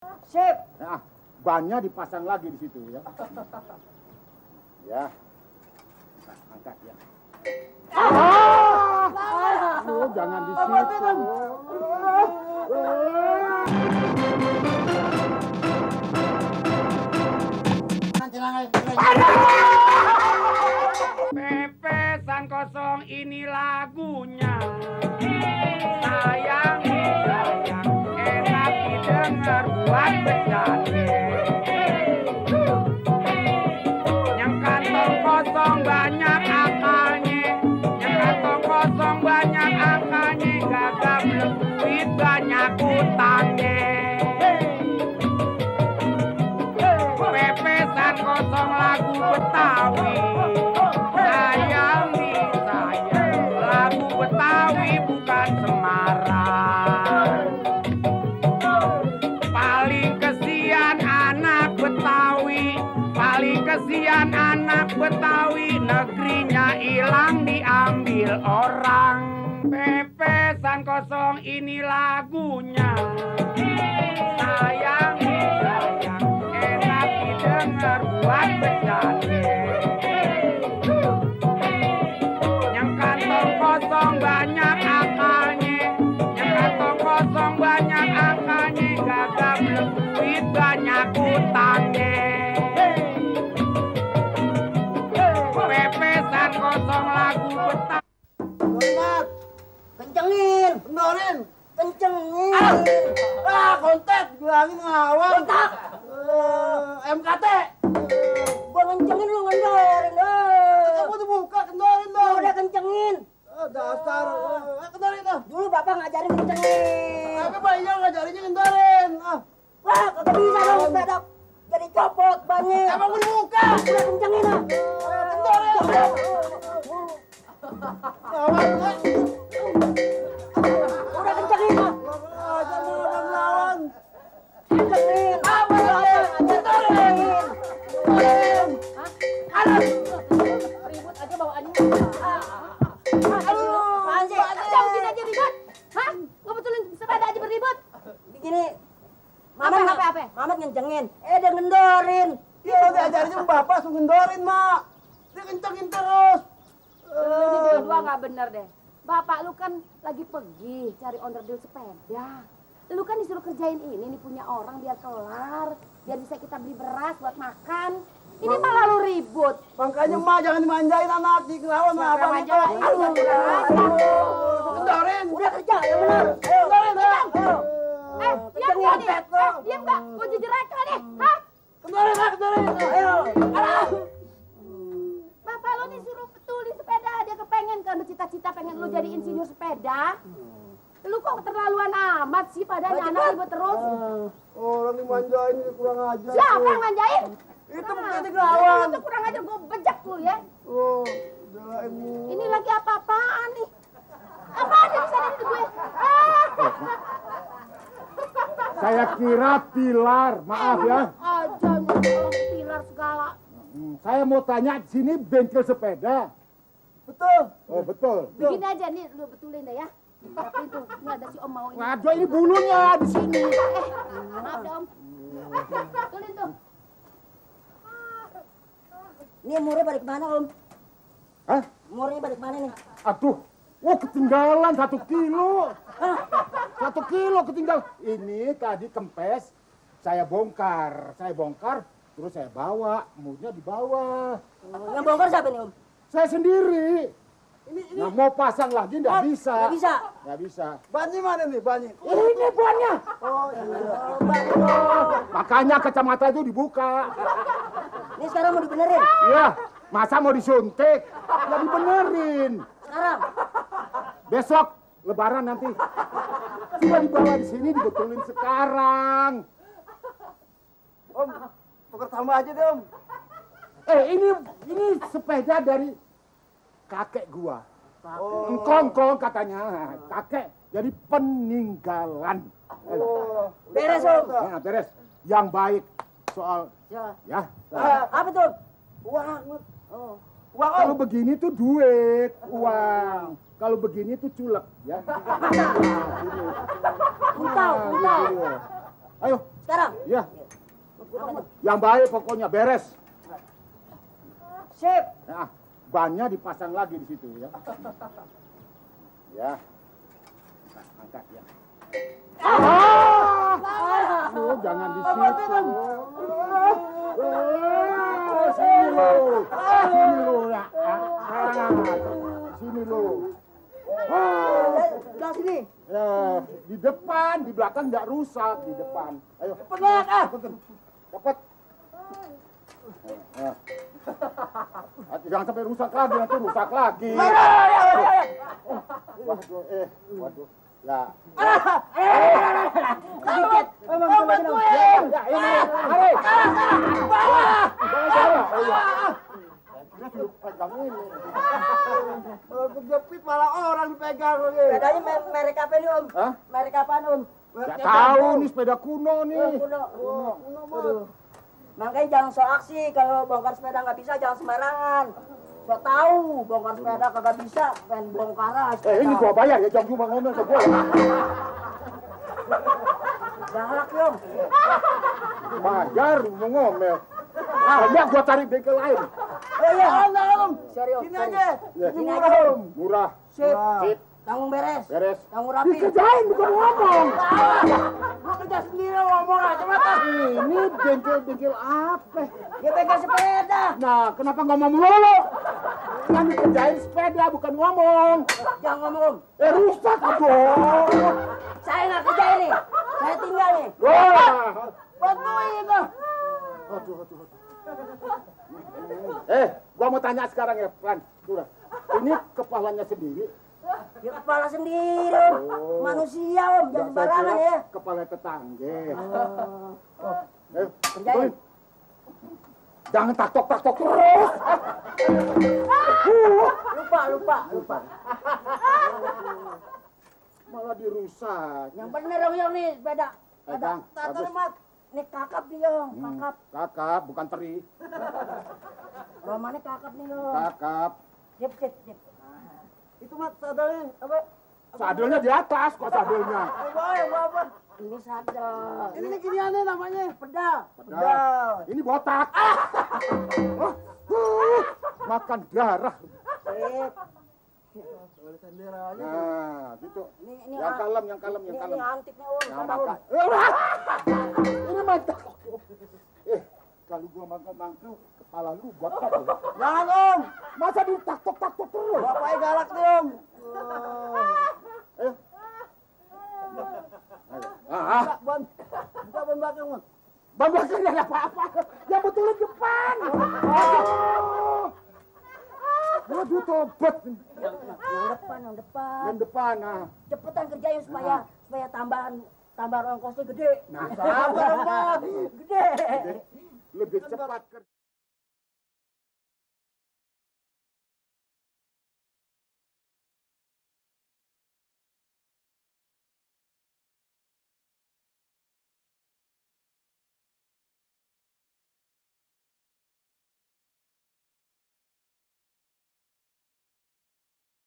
Sip. Nah, bannya dipasang lagi di situ ya. Ya. Nah, angkat ya. Oh, jangan di situ. Pepesan kosong ini lagunya. Sayang, sayang, enak didengar buat bercanda. Yang kantong kosong banyak akalnya, yang kantong kosong banyak akalnya, gagap duit banyak utangnya. Pepesan kosong lagu Betawi. Sayang nih sayang, lagu Betawi bukan Semarang. Paling kesian anak Betawi, paling kesian anak Betawi, negerinya hilang diambil orang. Pepesan kosong ini lagunya. Sayang nih sayang, enak didengar buat bercanda. Yang kantong kosong banyak akalnya, yang kantong kosong banyak akalnya, gagap duit banyak utangnya. Pepesan kosong lagu Betawi. Kontak. Kencengin. Kendorin. Kencengin. Kontak. Bilangin ngawang. Kontak. MKT. Gua kencengin lu ngendorin. Kamu tuh buka kendorin dong. Udah kencengin. Dasar. Kendorin dah. Dulu bapak ngajarin kencengin. Tapi bayinya ngajarinnya kendorin. Wah, kagak bisa dong sepeda. Jadi copot banyak. Emang gua dibuka. Udah kencengin lah. Kendorin. Udah kencengin lah. Ajar lu udah melawan. Kencengin. Kendorin. Ribut aja bawaannya. Apaan sih? Jauh gini aja ribut. Hah? Ngebetulin sepeda aja berribut. Begini. Mamat Apa? Mamat ngencengin. Dia ngendorin. Dia diajarinnya sama bapak suruh ngendorin, Mak. Dia kencengin terus. Lu ini berdua nggak bener deh. Bapak lu kan lagi pergi cari onderdil sepeda. Lu kan disuruh kerjain ini nih punya orang biar kelar. Biar bisa kita beli beras buat makan. Ini malah lu ribut. Makanya Mak jangan dimanjain anak di kelawan sama abang. Kendorin. Udah kerja, ya benar. Ayo. Kendorin, Diam gak nih? Diam gak? Gua jujur aja nih. Hah? Kendorin. Ayo. Bapak lu nih suruh betulin sepeda. Dia kepengen kan bercita-cita pengen lu jadi insinyur sepeda. Lu kok keterlaluan amat sih padahal anak ribut terus. Orang dimanjain ini kurang ajar. Siapa yang manjain? Itu bukan di kelawan. Itu kurang ajar, gue bejak lu ya. Oh, belain lu. Ini lagi apa-apaan nih? Apaan yang bisa dari gue? Saya kira pilar, maaf ya. Aja ngomong pilar segala. Saya mau tanya, sini bengkel sepeda. Betul. Oh, betul. Begini aja nih, lu betulin deh ya. Tapi tuh, ini ada si Om mau ini. Waduh, ini bulunya di sini. Maaf deh Om. Betulin tuh. Ini umurnya balik mana, Om? Hah? Umurnya balik mana nih? Aduh, wah ketinggalan 1 kilo. 1 kilo ketinggalan. Ini tadi kempes, saya bongkar, terus saya bawa, murnya di bawah. Yang bongkar siapa nih, Om? Saya sendiri. Ini Nah, mau pasang lagi nggak bisa. Nggak bisa. Nggak bisa. Bannya mana nih, bannya? Ini bannya. Oh, iya. Makanya kacamata itu dibuka. Ini sekarang mau dibenerin? Iya, masa mau disuntik? Ya dibenerin. Sekarang? Besok Lebaran nanti. Coba dibawa di sini dibetulin sekarang. Om, tukar tambah aja deh, Om. Ini sepeda dari kakek gua. Oh. Engkong katanya. Kakek jadi peninggalan. Oh. Beres, Om. Nah, beres. Yang baik soal ya. Apa tuh? Uang. Oh. Uang, Om. Kalau begini tuh duit, uang. Kalau begini tuh culek, ya. Puntau. Ayo, Sekarang. Iya. Yang baik pokoknya beres. Sip. Nah, bannya dipasang lagi di situ ya. Ya. Angkat ya. Oh, jangan di situ. Sini lo. Sini lo ya. Sini lo. Udah sini. Ya, di depan, di belakang nggak rusak, di depan. Ayo. Cepet, Cepet. Ya. Jangan sampai rusak lagi, nanti rusak lagi. Waduh, waduh. Lah. Sedikit. Ya, ini. Mari. Bawa. Oh ya. Dia suruh pegang ini. Kejepit malah orang pegang. Sepedanya merek apa nih, Om? Hah? Merek apa, Om? Nggak tahu nih sepeda kuno nih. Kuno. Makanya jangan so aksi, kalau bongkar sepeda nggak bisa jangan sembarangan. So tahu bongkar sepeda kagak bisa, pengen bongkaran. Ini gua bayar ya, jangan cuma ngomel ke gua. Galak, Om. Bayar mau ngomel. Banyak gua cari bengkel lain. Iya, Om. Serius. Sini aja. Sini aja, Om. Murah. Sip. Sip. Tanggung beres. Beres. Tanggung rapi. Dikerjain bukan ngomong. Gua kerja sendiri ngomong aja, mata. Ini bengkel apa? Ya pegang sepeda. Nah, kenapa ngomong mulu? Kan dikerjain sepeda bukan ngomong. Jangan ngomong, Om. Rusak aduh. Saya nggak kerja ini. Saya tinggal nih. Wah. Bantuin lah. Aduh. Gua mau tanya sekarang ya, Fran. Sudah. Ini kepalanya sendiri. Ya kepala sendiri. Oh. Manusia, Om. Jangan Nggak, saya sembarangan kira ya. Kepala tetangga. Kerjain. Jangan taktok terus. Lupa. Malah dirusak. Yang bener Om Yong nih sepeda. Ada Bang, tata bagus. lemat. Ini kakap nih Yong, kakap. Kakap, bukan teri. Romannya kakap nih Yong. Kakap. Sip. Nah, itu mah sadarnya apa? Sadelnya di atas kok sadelnya. Apa? Ini sadel. Ini giniannya namanya pedal. Ini botak. Makan darah. Sip. Nah, gitu. Ini Yang kalem. Ini antik nih Om. Yang Sana, Om. makan. Ini mantap. Kalau gua makan mangkuk, kepala lu botak. Jangan Om. Masa ditaktok terus? Bapaknya galak nih Om. Ayo. Buka ban belakang Om. Ban belakang ada apa-apa. Yang betulin depan. Waduh, tobat. Yang depan. Yang depan, nah. Cepetan kerjain supaya tambahan ongkosnya gede. Nah, sabar, Gede. Lebih cepat kerja.